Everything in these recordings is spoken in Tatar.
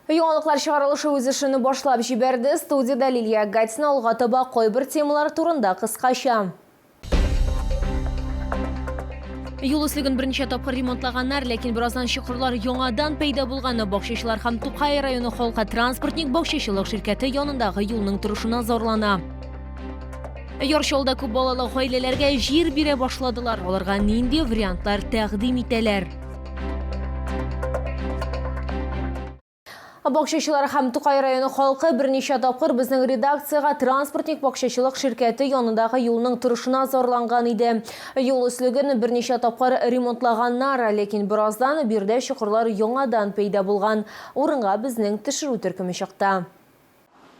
Яңалыклар чыгарылышы үз эшен башлап җибәрде. Студиядә Лилия Гатина алга таба кайбер темалар турында кыскача. Юл өслеген берничә тапкыр ремонтлаганнар, ләкин бераздан чокырлар яңадан пәйда булган. Бакчачылар һәм Тукай районы халкы Транспортник бакчачылык ширкәте янындагы юлның торышына зарлана. Яр Чаллыда күп балалы гаиләләргә җир бирә башладылар. Аларга нинди вариантлар тәкъдим итәләр? Бакчачылар һәм Тукай районы халкы берничә тапкыр безнең редакциягә Транспортник бакчачылык ширкәте янындагы юлның торышына зарланган иде. Юл өслеген берничә тапкыр ремонтлаганнар, ләкин бераздан биредә чокырлар яңадан пәйда булган. Урынга безнең төшерү төркеме чыкты.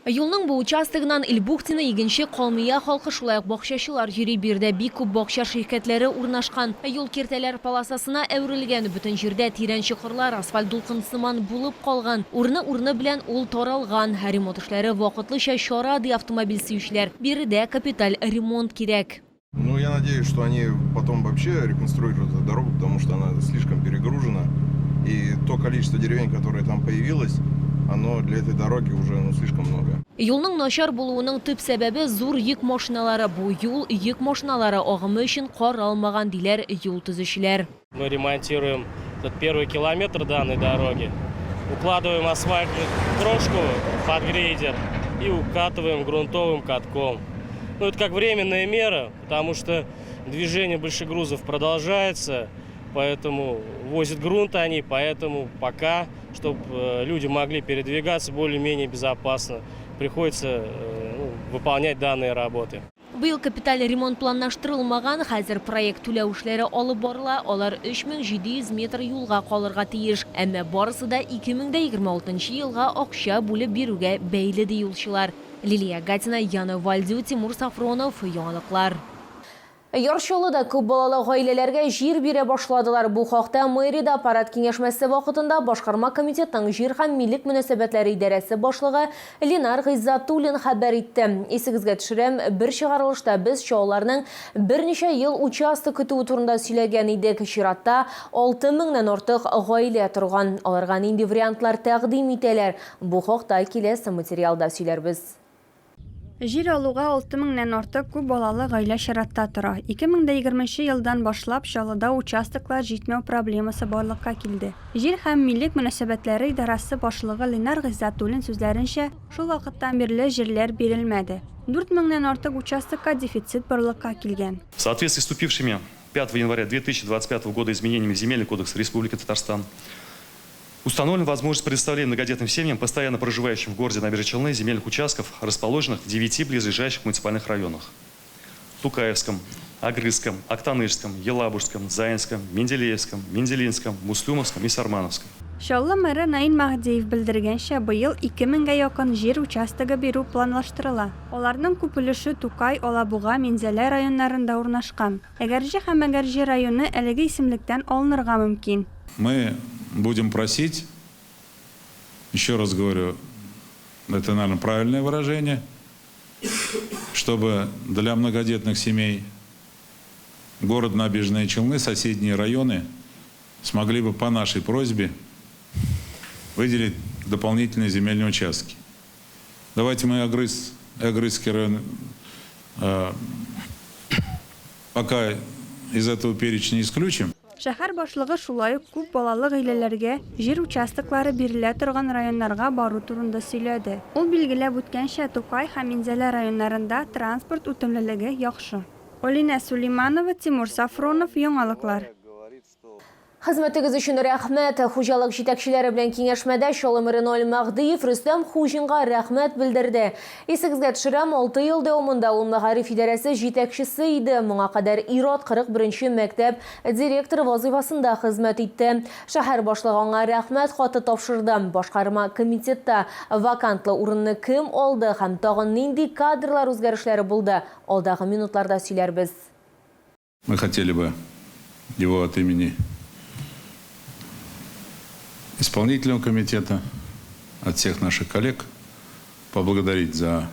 Юлның бу участогыннан Илбухтино, Игенче, Калмия халкы, шулай ук бакчачылар йөри. Биредә бик күп бакча ширкәтләре урнашкан. Юл киртәләр полосасына әверелгән. Бөтен җирдә тирән чокырлар, асфальт дулкынсыман булып калган. Урыны-урыны белән ул таралган. Ремонт эшләре вакытлыча чара, ди автомобиль сөючеләр. Биредә капиталь ремонт кирәк. Ну, я надеюсь, что они потом вообще реконструируют эту дорогу, потому что она слишком перегружена. И то количество деревень, которое там появилось, оно для этой дороги уже ну, слишком много. Юлның начар булуының төп сәбәбе зур йөк машиналары. Бу юл йөк машиналары агымы өчен каралмаган, диләр юл төзүчеләр. Мы ремонтируем этот первый километр данной дороги. Укладываем асфальтную крошку под грейдер и укатываем грунтовым катком. Ну, это как временная мера, потому что движение большегрузов продолжается, поэтому возят грунт они, поэтому пока, чтобы люди могли передвигаться более-менее безопасно, приходится ну, выполнять данные работы. Быел капиталь ремонт планлаштырылмаган, хәзер проект түләү эшләре алып барыла, алар 3700 метр юлга калырга тиеш. Әмма барысы да 2026 елга акча бүлеп бирүгә бәйле, ди юлчылар. Лилия Гатина, Яна Вальдю, Тимур Сафронов, Яңалыклар. Яр Чаллыда күп балалы гаиләләргә җир бирә башладылар. Бу хакта мэриядә аппарат киңәшмәсе вакытында башкарма комитетның җир һәм милек мөнәсәбәтләре идарәсе башлыгы Ленар Гыйззатуллин хәбәр итте. Исегезгә төшерәм, бер чыгарылышта без чаллыларның берничә ел участок көтүе турында сөйләгән идек. Чиратта алты меңнән артык гаилә торган. Аларга нинди вариантлар тәкъдим итәләр? Бу хакта киләсе материалда сөйләрбез. Җир алуга алты меңнән артык күп балалы гаилә чиратта тора. 2020 нче елдан башлап Чаллыда участоклар җитмәү проблемасы барлыкка килде. Җир һәм милек мөнәсәбәтләре идарәсе башлыгы Ленар Гыйззәтуллин сүзләренчә, шул вакыттан бирле җирләр бирелмәде. Дүрт меңнән артык участокка дефицит барлыкка килгән. В соответствии с вступившими 5 января 2025 года изменениями в Земельный кодекс Республики Татарстан, установлена возможность предоставления многодетным семьям, постоянно проживающим в городе Набережные Челны, земельных участков, расположенных в 9 близлежащих муниципальных районах. Тукаевском, Агрызском, Актанышском, Елабужском, Заинском, Менделеевском, Мензелинском, Муслюмовском и Сармановском. Чаллы мэры Наил Мәһдиев белдергәнчә, быел ике меңгә якын җир участогы бирү планлаштырыла. Аларның күп өлеше Тукай, Алабуга, Минзәлә районнарында урнашкан. Әгерҗе һәм Әгерҗе районы әлеге исемлектән алынырга мөмкин. Мы будем просить, еще раз говорю, это, наверное, правильное выражение, чтобы для многодетных семей город Набережные Челны, соседние районы смогли бы по нашей просьбе выделить дополнительные земельные участки. Давайте мы Агрыз, Агрызский район э, пока из этого перечня исключим. Шәһәр башлыгы шулай ук күп балалы гаиләләргә җир участоклары бирелә торган районнарга бару турында сөйләде. Ул билгеләп үткәнчә, Тукай һәм Минзәлә районнарында транспорт үтемлелеге яхшы. Алинә Сулейманова, Тимур Сафронов, Яңалыклар. Хезмәтегез өчен рәхмәт. Хуҗалык җитәкчеләре белән киңәшмәдә Чаллы мэры Наил Мәһдиев Рөстәм Хуҗинга рәхмәт белдерде. Исегезгә төшерәм, алты ел дәвамында ул мәгариф идарәсе җитәкчесе иде. Моңа кадәр ир-ат 41 нче мәктәп директоры вазыйфасында хезмәт итте. Шәһәр башлыгы аңа рәхмәт хаты тапшырды. Башкарма комитетта вакантлы урынны кем алды һәм тагын нинди кадрлар үзгәрешләре булды, алдагы минутларда сөйләрбез. Мы хотели бы его от имени исполнительного комитета, от всех наших коллег поблагодарить за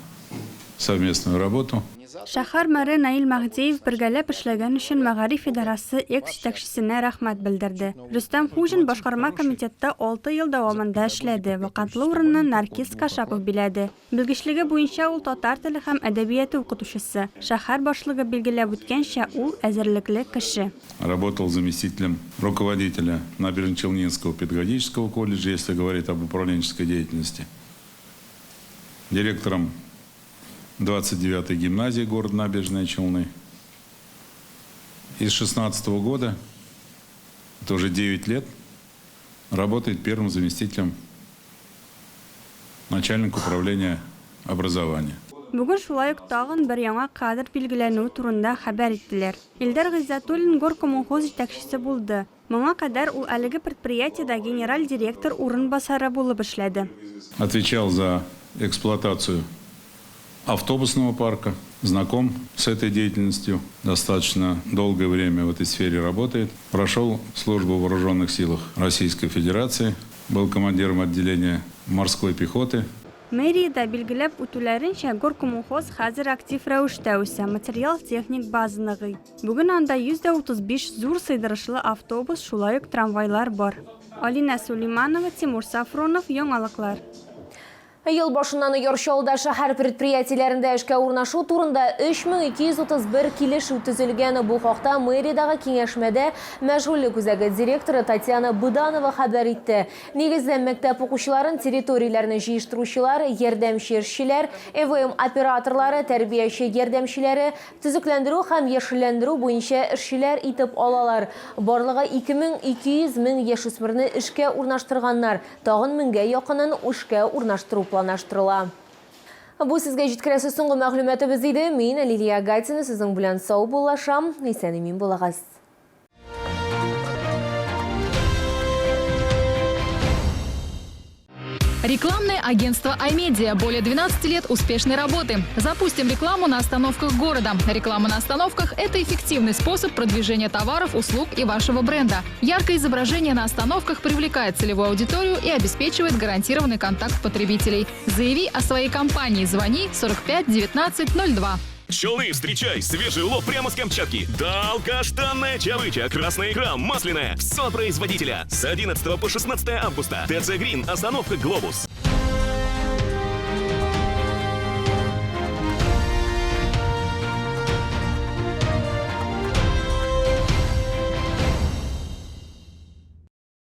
совместную работу. Шәһәр мэры Наил Мәһдиев бергәләп эшләгән өчен мәгариф идарәсе экс-җитәкчесенә рәхмәт белдерде. Рөстәм Хуҗин башкарма комитетта алты ел дәвамында эшләде, вакантлы урынны Наркиз Кашапов биләде. Белгечлеге буенча ул татар теле һәм әдәбияты укытучысы. Шәһәр башлыгы билгеләп үткәнчә, ул, әзерлекле кеше. Работал заместителем руководителя Набережночелнинского педагогического колледжа, если говорить об управленческой деятельности, директором 29-й гимназии города Набережные Челны. И с 16 года, это уже 9 лет, работает первым заместителем начальника управления образования. Бүген шулай ук тагын бер яңа кадр билгеләнүе турында хәбәр иттеләр. Илдар Гыйззәтуллин Горкоммунхоз җитәкчесе булды. Моңа кадәр ул әлеге предприятиедә генераль директор урынбасары булып эшләде. Отвечал за эксплуатацию автобусного парка, знаком с этой деятельностью, достаточно долгое время в этой сфере работает. Прошел службу в Вооруженных силах Российской Федерации, был командиром отделения морской пехоты. Мэриядә билгеләп үтүләренчә, Горкоммунхоз хәзер актив рәвештә үсә, материаль-техник база ныгый. Бүген анда 135 зур сыйдырышлы автобус, шулай ук трамвайлар бар. Алинә Сулейманова, Тимур Сафронов, Яңалыклар. Ел башыннан Яр Чаллыда шәһәр предприятиеләрендә эшкә урнашу турында 3231 килешү төзелгән. Бу хакта мэриядәге киңәшмәдә мәшгульлек үзәге директоры Татьяна Быданова хәбәр итте. Нигездә мәктәп укучыларын территорияләрне җыештыручылар, ярдәмче эшчеләр, ЭВМ операторлары, тәрбияче ярдәмчеләре, төзекләндерү һәм яшелләндерү буенча эшчеләр итеп алалар. Барлыгы 2200 мең яшүсмерне эшкә урнаштырганнар. Тагын меңгә якынын эшкә урнаштыру планлаштырыла. Бу сезгә җиткерәсе соңгы мәгълүматыбыз иде. Мин Лилия Гатина сезнең белән саубуллашам. Исән-имин булыгыз. Рекламное агентство «Аймедиа». Более 12 лет успешной работы. Запустим рекламу на остановках города. Реклама на остановках – это эффективный способ продвижения товаров, услуг и вашего бренда. Яркое изображение на остановках привлекает целевую аудиторию и обеспечивает гарантированный контакт потребителей. Заяви о своей компании. Звони 45 19 02. Челны, встречай! Свежий улов прямо с Камчатки. Долгожданная чавыча, красная икра, масляная. Все от производителя. С 11 по 16 августа. ТЦ Грин, остановка Глобус.